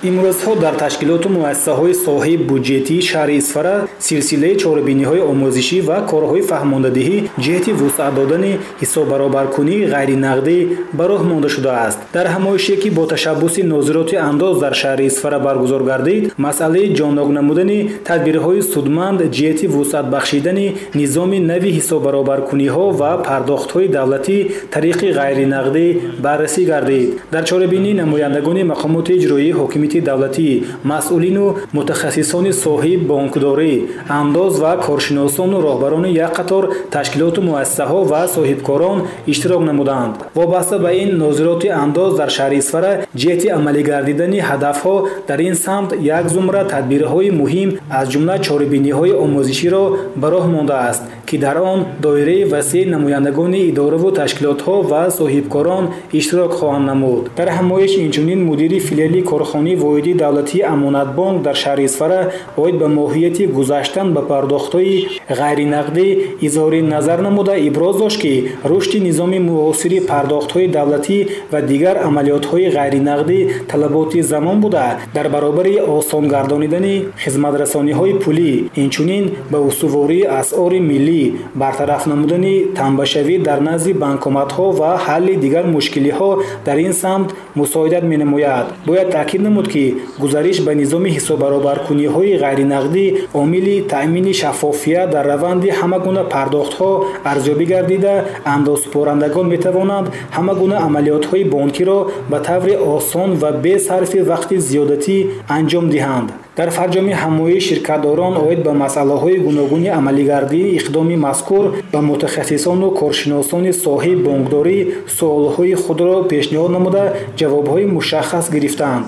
Имрӯзҳо дар ташкилоту муассисаҳои соҳаи буҷетии шаҳри Исфара силсилаи чорабиниҳои омӯзишӣ ва корҳои фаҳмондадиҳӣ ҷиҳати вусъат додани ҳисоббаробаркунии ғайринақдӣ ба роҳ монда шудааст. Дар ҳамоише, ки бо ташаббуси нозироти андоз дар шаҳри Исфара баргузор гардид, масъалаи ҷоннок намудани тадбирҳои судманд ҷиҳати вусъат бахшидани низоми нави ҳисоббаробаркуниҳо ва пардохтҳои давлатӣ тариқи ғайринақдӣ баррасӣ гардид. Дар чорабинӣ намояндагони мақомоти иҷроии ҳокимияти давлатӣ, масъулину мутахассисони соҳаи бонкдорӣ, андоз ва коршиносону роҳбарони як қатор ташкилоту муассисаҳо ва соҳибкорон иштирок намуданд. Вобаста ба ин, нозироти андоз дар шаҳри Исфара ҷиҳати амалигардидани ҳадафҳо дар ин самт як зумра тадбирҳои муҳим, аз ҷумла чорабиниҳои омӯзиширо ба роҳ мондааст, ки дар он доираи васеи намояндагони идораву ташкилотҳо ва соҳибкорон иштирок хоҳанд намуд. Дар ҳамоиш инчунин мудири филиали корхонаи воҳиди давлатии Амонатбонк дар шаҳри Исфара оид ба моҳияти гузаштан ба пардохтҳои ғайринақдӣ изҳори назар намуда иброз дошт, ки рушди низоми муосири пардохтҳои давлатӣ ва дигар амалиётҳои ғайринақдӣ талаботи замон буда, дар баробари осон гардонидани хизматрасониҳои пулӣ, инчунин ба устувории асъори миллӣ, бартараф намудани танбашавӣ дар назди банкоматҳо ва ҳалли дигар мушкилиҳо дар ин самт мусоидат менамояд. Бояд таъкид намуд, ки гузариш ба низоми ҳисоббаробаркуниҳои ғайринақдӣ омили таъмини шаффофият дар раванди ҳама гуна пардохтҳо арзёбӣ гардида, андозсупорандагон метавонанд ҳама гуна амалиётҳои бонкиро ба таври осон ва бе сарфи вақти зиёдатӣ анҷом диҳанд. Дар фарҷоми ҳамоиш ширкатдорон оид ба масъалаҳои гуногуни амалигардии иқдоми мазкур ба мутахассисону коршиносони соҳаи бонкдорӣ суолҳои худро пешниҳод намуда, ҷавобҳои мушаххас гирифтанд.